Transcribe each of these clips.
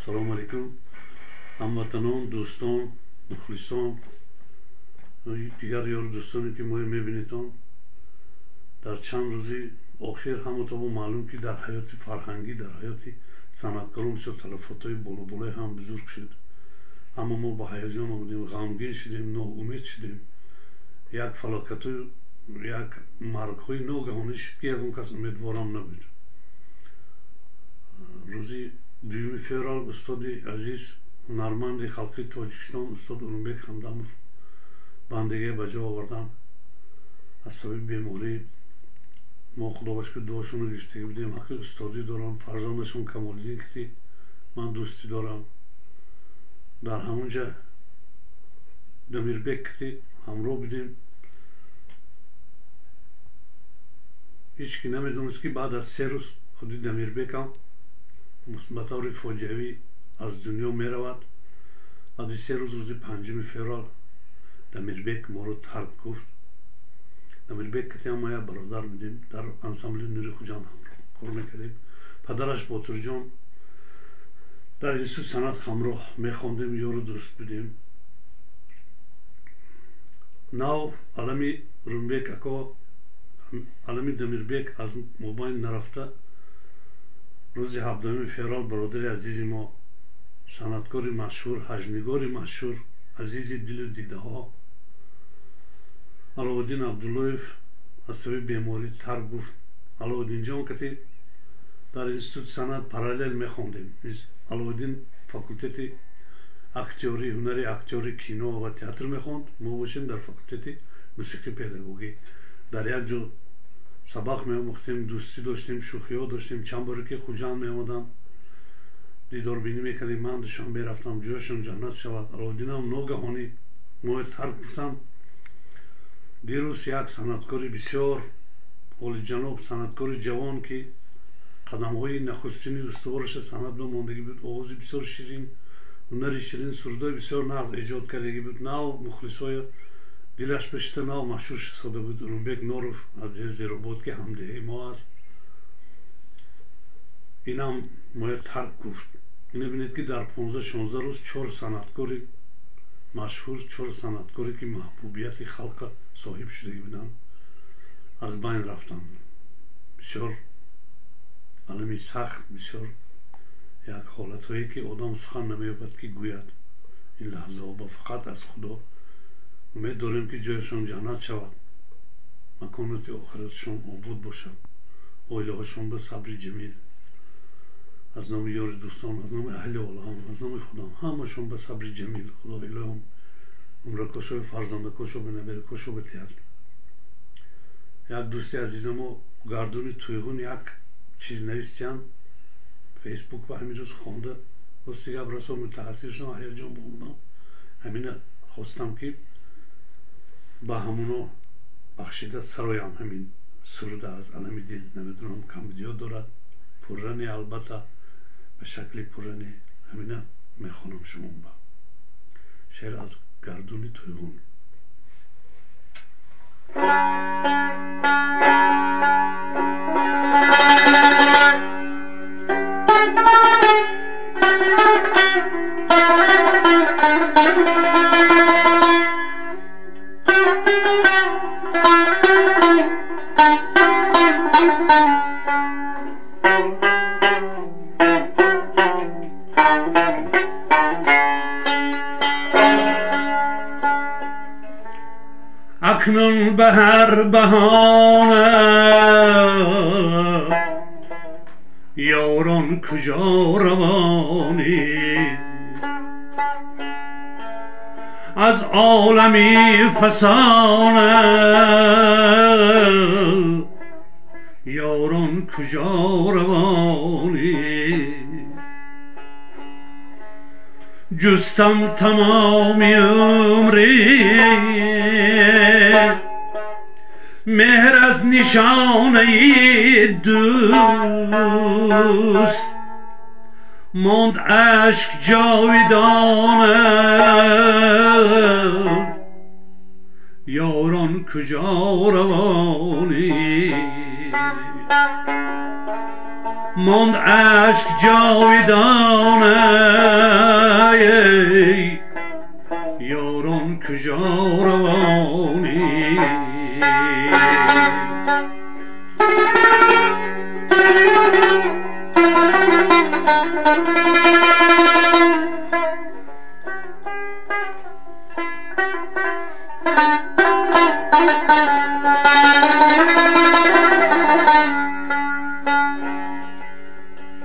Салому алейкум ҳамватанон, дӯстон, мухлисон, дигар ёру дӯстоне ки моро мебинедон. Дар чанд рӯзи охир ҳаматобо маълум ки дар ҳаёти фарҳангӣ, дар ҳаёти санъаткорон бисёр талафотҳои болоболои ҳам бузург шуд. Аммо мо ба ҳаяҷон омадем, ғамгин шудем, ноумед шудем. Як фалокату як маргҳои ногаҳонӣ шуд ки ягон кас умедворам набуд. Рӯзи 2 феврал устоди азиз, ҳунарманди халқи Тоҷикистон, устод Урумбек Ҳамдамов бандагие ба ҷо овардан аз сабаби беморӣ. Мо худо ба шукр дуошонро гирифтагӣ будем. Ҳаққи устодӣ дорам, фарзандашон Камолиддин ки ман дӯстӣ дорам. Дар ҳамонҷа Дамирбек ки ҳамроҳ будем. Ҳеҷ ки намедонист ки баъд аз 3 рӯз худи Дамирбекам ба таври фоҷиавӣ аз дунё меравад. Баъди 3 рӯз, рӯзи 5 феврал, Дамирбек моро тарк гуфт. Дамирбек кати мо як бародар будем, дар ансамбли Нури Хуҷанд ҳамроҳ кор мекардем. Падараш Ботирҷон дар институт санъат ҳамроҳ мехондем, ёру дӯст будем. Нав алами Румбек ако, алами Дамирбек аз мобайн нарафта, рӯзи 17 феврал бародари азизи мо, санъаткори машҳур, ҳаҷнигори машҳур, азизи дилу дидаҳо Аловуддин Абдуллоев аз сабаби беморӣ тарк гуфт. Аловуддинҷон кати дар институти санъат параллел мехондем. Аловуддин факултети актёрӣ, ҳунари актёри кино ва театр мехонд, мо бошем дар факултети мусиқӣ педагогӣ. Дар як ҷо сабақ меомӯхтем, дӯстӣ доштем, шӯхиҳо доштем. Чанд боре ки Хуҷанд меомадам, дидорбинӣ мекардем. Ман Душанбе рафтам, ҷояшон ҷаннат шавад. Аловуддинам ногаҳонӣ моро тарк гуфтам. Дирӯз як санъаткори бисёр олиҷаноб, санъаткори ҷавон ки қадамҳои нахустини устувораша санъат ба мондагӣ буд, овози бисёр ширин, ҳунари ширин, сурудҳои бисёр нағз эҷод кардагӣ буд, нав мухлисҳои дилаш бишта, нав машҳур шуда буд. Урумбек Норов аз Зеробод ки ҳамдеҳаи мо аст, инам моя тарк гуфт. Ина бинед ки дар 15-16 рӯз 4 санъаткори машҳур, 4 санъаткоре ки маҳбубияти халқа соҳиб шудагӣ буданд, аз байн рафтанд. Бисёр алами сахт, бисёр як ҳолатҳое ки одам сухан намеёбад ки гӯяд. Ин лаҳзаҳо ба фақат аз Худо умед дорем ки ҷояшон ҷаннат шавад, маконоти охиратшон обод бошад, оилаҳошон ба сабри ҷамил. Аз номи ёри дӯстон, аз номи аҳли олам, аз номи худам ҳамашон ба сабри ҷамил. Худо илоҳам умракошои фарзандакошо ба наберакошо битиҳад. Як дӯсти азизамо Гардуни Туйғун як чиз навистиян фейсбук ба ҳамин рӯз хонда, рости гап расо мутаассир шудам, ҳаяҷон бомадам. Ҳамина хостам ки ба ҳамуно бахшида сароям ҳамин суруда аз алами дил. Намедонам камбудиё дорад, пурра не, албатта ба шакли пурра не, ҳамина мехонам шумо ба. Шеър аз Гардуни Туйғун. Акнун ба ҳар баҳона ёрон куҷо равонӣ, аз олами фасона ёрон куҷо равонӣ. Ҷустам тамоми умрӣ меҳр аз нишонаи дӯст, монд ашк ҷовидона ёрон куҷо равонӣ, монд ашк ҷовидона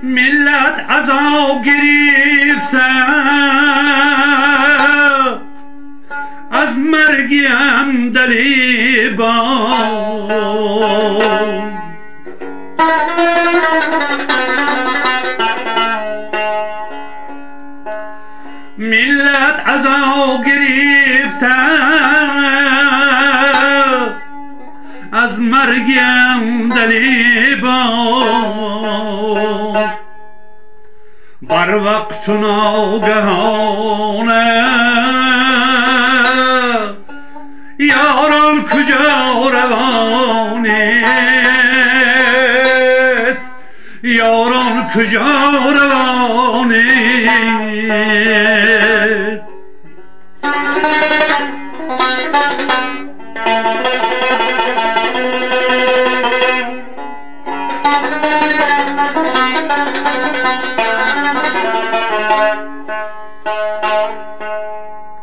ملت عذاب گرفته از مرگ عندلیبان، ملت عذاب گرفته از مرگ عندلیبان، بر وقت ناگهانه یاران کجا روانید، یاران کجا روانید.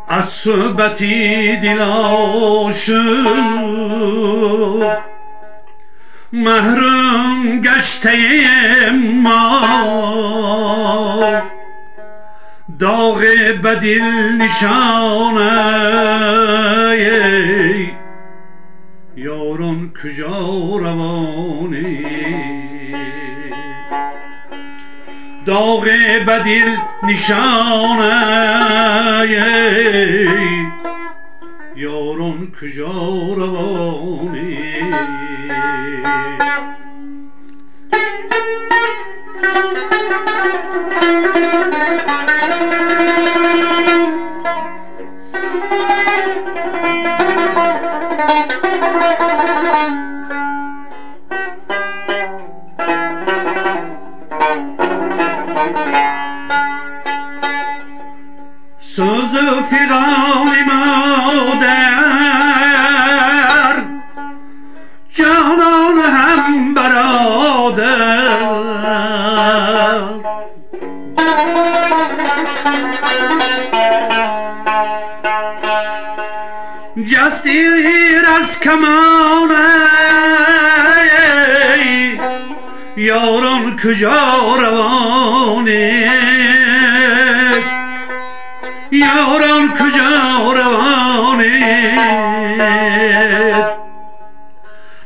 از صحبتی دل آشوب محروم گشته ما، داغ به دل نشانه یاران کجا روانی، داغ به دل نشانه یاران کجا روانی. سوز و فغان مادر جانان هم برادر، جست ایر از کمان یاران کجا روانید، یاران کجا روانید.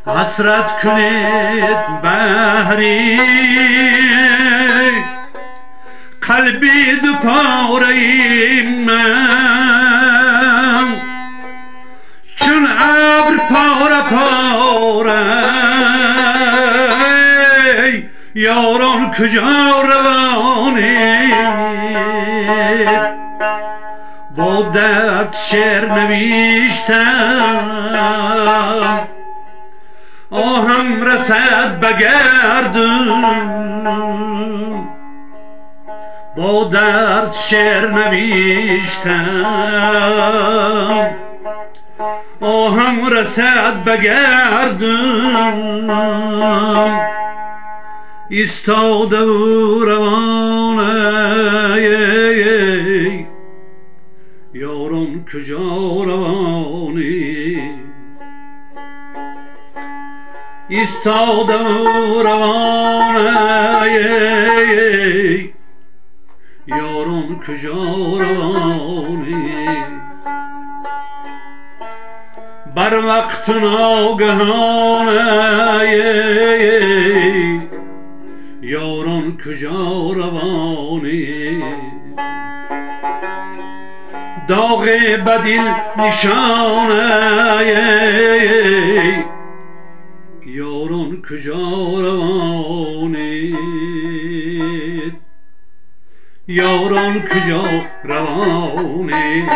حسرت کنید بهری قلبی دو پاره من، چون ابر پاره پاره یاران کجا روانید. با درد شعر نوشتم آهم رسد به گردون، با درد شعر نوشتم آهم رسد به گردون، ایستاده و روانه یاران کجا روانی، ایستاده و روانه یاران کجا روانی. بر وقت ناگهانه یاران کجا روانی، داغ به دل نشانه یاران کجا روانید، یاران کجا روانید.